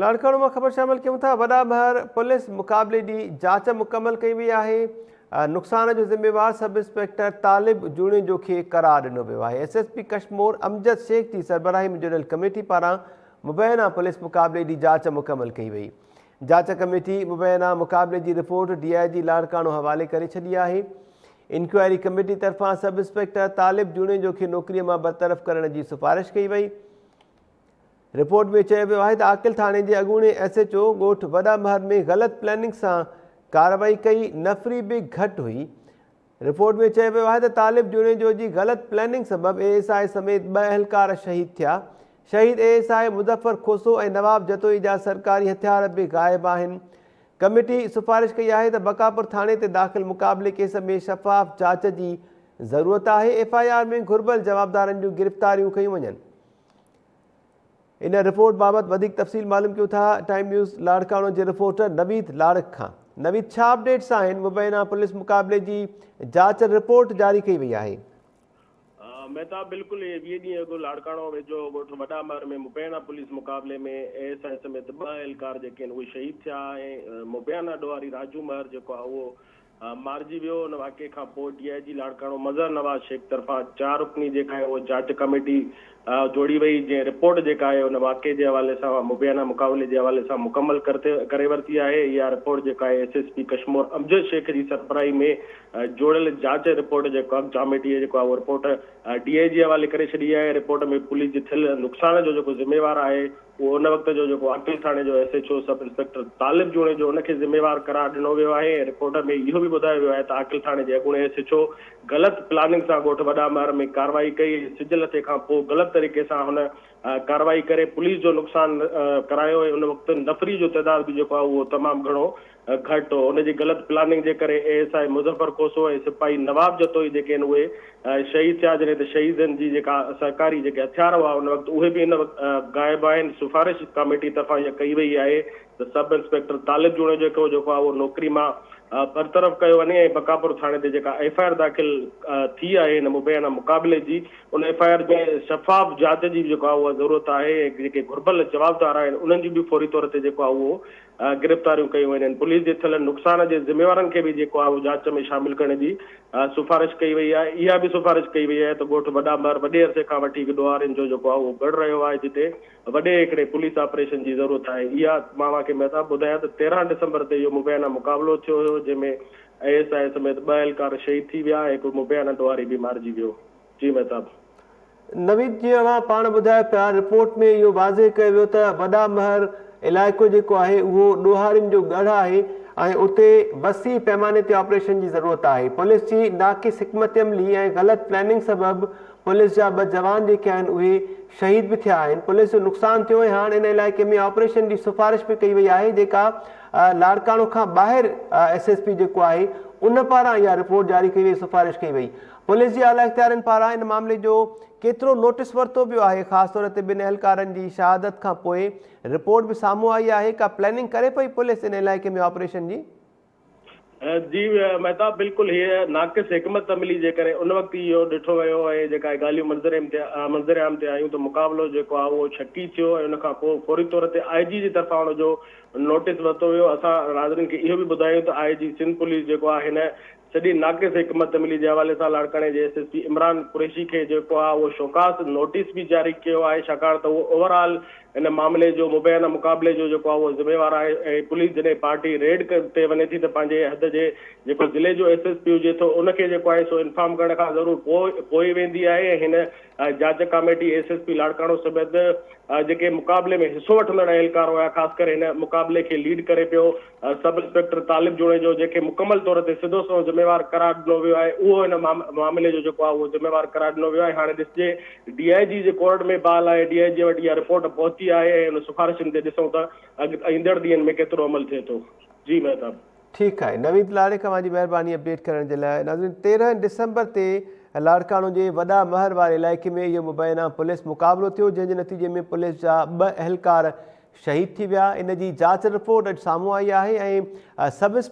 لاڙڪاڻو مان خبر شامل ڪيون ٿا، وڏا مهر پوليس مقابلي جي جاچ مڪمل ڪئي وئي آهي، نقصان جو ذميوار سب انسپيڪٽر طالب جوڻيجو کي قرار ڏنو ويو آهي، S S P Kashmore Amjad Shaikh جي سربراهي ۾ جوڙيل ڪميٽي پاران مبينا پوليس مقابلي جي جاچ مڪمل ڪئي وئي، جاچ ڪميٽي مبينا مقابلي جي رپورٽ ڊي I جي لاڙڪاڻو حوالي ڪري ڇڏي آهي، انڪوائري ڪميٽي طرفان سب انسپيڪٽر طالب جوڻيجو کي نوڪري مان برطرف ڪرڻ جي سفارش ڪئي وئي. رپورٽ ۾ چيو ويو آهي ته عاقل ٿاڻي جي اڳوڻي ايس ايڇ او ڳوٺ وڏا مهر ۾ غلط پلاننگ سان ڪارروائي ڪئي، نفري به گهٽ هئي. رپورٽ ۾ چيو ويو آهي ته طالب جوڻيجو جي غلط پلاننگ سبب اي ايس I سميت ٻه اهلڪار شهيد ٿيا. شهيد A S I Muzaffar Khoso ۽ Nawab Jatoi جا سرڪاري هٿيار به غائب آهن. ڪميٽي سفارش ڪئي آهي ته بقاپور ٿاڻي تي داخل مقابلي ڪيس ۾ شفاف جاچ جي ضرورت آهي، ايف I R ۾ گهربل جوابدارن جون گرفتاريون ڪيون وڃن. ان رپورٽ بابت وڌيڪ تفصيل معلوم ڪيون ٿا ٽائيم نيوز لاڙڪاڻو جي رپورٽر نويد لاڙڪ کان. نويد ڇا اپڊيٽس آهن مبينا پوليس مقابلي جي جاچ رپورٽ جاري ڪئي وئي آهي. مهتاب بلڪل اهي 20 ڏينهن اڳ لاڙڪاڻو ويجهو ڳوٺ وڏا مهر ۾ مبينا پوليس مقابلي ۾ اي ايس I سميت ٻه اهلڪار جيڪي آهن اهي شهيد ٿيا ۽ مبينا ڏوهاري راجو مهر جيڪو آهي اهو مارجي ويو، ان واقعي کان پوء ڊي I جي لاڙڪاڻو مظهر نواز شيخ طرفان چار رڪني جيڪا آهي اها جاچ ڪميٽي جوڙي وئي، جنهن رپورٽ جيڪا آهي ان واقعي جي حوالي سان مبينا مقابلي جي حوالي سان مڪمل ڪري ورتي آهي، اها رپورٽ جيڪا آهي S S P Kashmore Amjad Shaikh جي سربراهي ۾ جوڙيل جاچ رپورٽ جيڪا ڪاميٽي جيڪو آهي اهو رپورٽ ڊي I جي حوالي ڪري ڇڏي آهي، رپورٽ ۾ پوليس جي ٿيل نقصان جو جيڪو ذميوار آهي اهو ان وقت جو جيڪو عاقل ٿاڻي جو S H O sub inspector Talib Junejo ان کي ذميوار قرار ڏنو ويو آهي ۽ رپورٽ ۾ اهو به ٻڌايو ويو آهي ته عاقل ٿاڻي جي اڳوڻي ايس ايڇ او غلط پلاننگ سان ڳوٺ وڏا مهر ۾ ڪارروائي ڪئي ۽ سج لٿي کان پوء غلط طريقي سان هن ڪارروائي ڪري پوليس جو نقصان ڪرايو ۽ ان وقت نفري جو تعداد به جيڪو آهي اهو تمام گهڻو گهٽ هو. ان جي غلط پلاننگ جي ڪري A S I Muzaffar Khoso ۽ سپاهي نواب جتوئي جيڪي آهن اهي شهيد ٿيا جڏهن ته شهيدن جي جيڪا سرڪاري جيڪي هٿيار هئا ان وقت اهي به ان وقت غائب آهن. سفارش ڪاميٽي طرفان اها ڪئي وئي آهي ته سب انسپيڪٽر طالب جوڻيجو کي جيڪو آهي اهو نوڪري مان برطرف ڪيو وڃي ۽ بقاپور ٿاڻي تي جيڪا ايف I R داخل ٿي آهي هن مبينا مقابلي جي ان ايف I R ۾ شفاف جاچ جي به جيڪو آهي اها ضرورت آهي ۽ جيڪي گهربل جوابدار آهن انهن جون به فوري طور تي جيڪو آهي اهو گرفتاريون ڪيون وڃن، پوليس جي ٿيل نقصان جي ذميوارن کي به جيڪو آهي اهو جاچ ۾ شامل ڪرڻ جي سفارش ڪئي وئي آهي، اها به سفارش ڪئي وئي آهي ته ڳوٺ وڏا مهر وڏي عرصي کان وٺي هڪ ڏوهارين جو جيڪو آهي اهو ڳڙهه رهيو آهي جتي وڏي هڪڙي پوليس آپريشن جي ضرورت آهي، اها مان اوهان کي مهتاب ٻڌايان ته 13 ڊسمبر تي اهو مبينا مقابلو ٿيو هيو جنهن ۾ اي ايس I سميت ٻه اهلڪار شهيد ٿي ويا ۽ هڪ مبينا ڏوهاري به مارجي ويو. جي مهتاب. نويد جيئن اوهان پاڻ ٻڌايو پيا رپورٽ ۾ اهو واضح ڪيو ويو ته وڏا مهر علائقو جيڪو آهي اهو ڏوهارين جو ڳڙهه آهي ۽ اتي وسيع پيماني تي آپريشن جي ضرورت آهي پوليس جي ناقص حڪمت عملي ۽ غلط پلاننگ سبب پوليس جا ٻه جوان جيڪي آهن اهي شهيد به ٿيا آهن پوليس جو نقصان ٿيو ۽ هاڻ ان علائقي ۾ آپريشن جي سفارش به ڪئي وئي آهي جيڪا لاڙڪاڻو کان ٻاهر ايس ايس پي جيڪو آهي ان پاران اها رپورٽ جاري ڪئي وئي سفارش ڪئي وئي پوليس جي اعليٰ اختيارين پاران ان معاملي جو ڪيترو نوٽيس ورتو ويو آهي، خاص طور تي ٻن اهلڪارن جي شهادت کان پوء رپورٽ به سامهون آئي آهي، ڪا پلاننگ ڪري پئي پوليس ان علائقي ۾ آپريشن جي؟ جي مهتاب بلڪل هيء ناقص حڪمت عملي جي ڪري ان وقت ئي اهو ڏٺو ويو ۽ جيڪا اهي ڳالهيون منظر عام تي آيون ته مقابلو جيڪو آهي اهو شڪي ٿيو ۽ ان کان پوء فوري طور تي آء جي جي طرفان ان جو نوٽيس ورتو ويو اسان ناظرين کي اهو به ٻڌايون ته آء جي سنڌ پوليس جيڪو آهي هن سڄي ناقص حڪمت عملي جي حوالي سان لاڙڪاڻي جي S S P Imran Qureshi کي جيڪو آهي اهو شوڪاز نوٽيس به جاري ڪيو آهي ڇاڪاڻ ته اهو اوور آل ان معاملي جو مبينا مقابلي جو جيڪو آهي اهو ذميوار آهي ۽ پوليس جڏهن پارٽي ريڊ تي وڃي ٿي ته پنهنجي حد جي جيڪو ضلعي جو ايس ايس پي هجي ٿو ان کي جيڪو آهي سو انفارم ڪرڻ کان ضرور پوء پوء ويندي آهي ۽ هن جاچ committee S S P Larkana سميت جيڪي مقابلي ۾ حصو وٺندڙ اهلڪار هيا خاص ڪري هن مقابلي کي ليڊ ڪري پيو سب انسپيڪٽر طالب جوڻيجو جنهن کي مڪمل طور تي سڌو سنئون ذميوار قرار ڏنو ويو آهي اهو هن معاملي جو جيڪو آهي اهو ذميوار قرار ڏنو ويو آهي هاڻي ڏسجي ڊي I جي جي ڪورٽ ۾ بال آهي ڊي I جي وٽ اها رپورٽ پهتي آهي ۽ ان سفارشن تي ڏسون ته ايندڙ ڏينهن ۾ ڪيترو عمل ٿئي ٿو جي مهتاب. ٺيڪ آهي نويد لاڙڪ اوهان جي مهرباني اپڊيٽ ڪرڻ جي لاء ناظرين 13 ڊسمبر تي لاڙڪاڻو جي وڏا مهر واري علائقي ۾ اهو مبينا پوليس مقابلو ٿيو جنهن جي نتيجي ۾ پوليس جا ٻه اهلڪار شهيد ٿي ويا ان جي جاچ رپورٽ اڄ سامهون آئي آهي ۽ سب.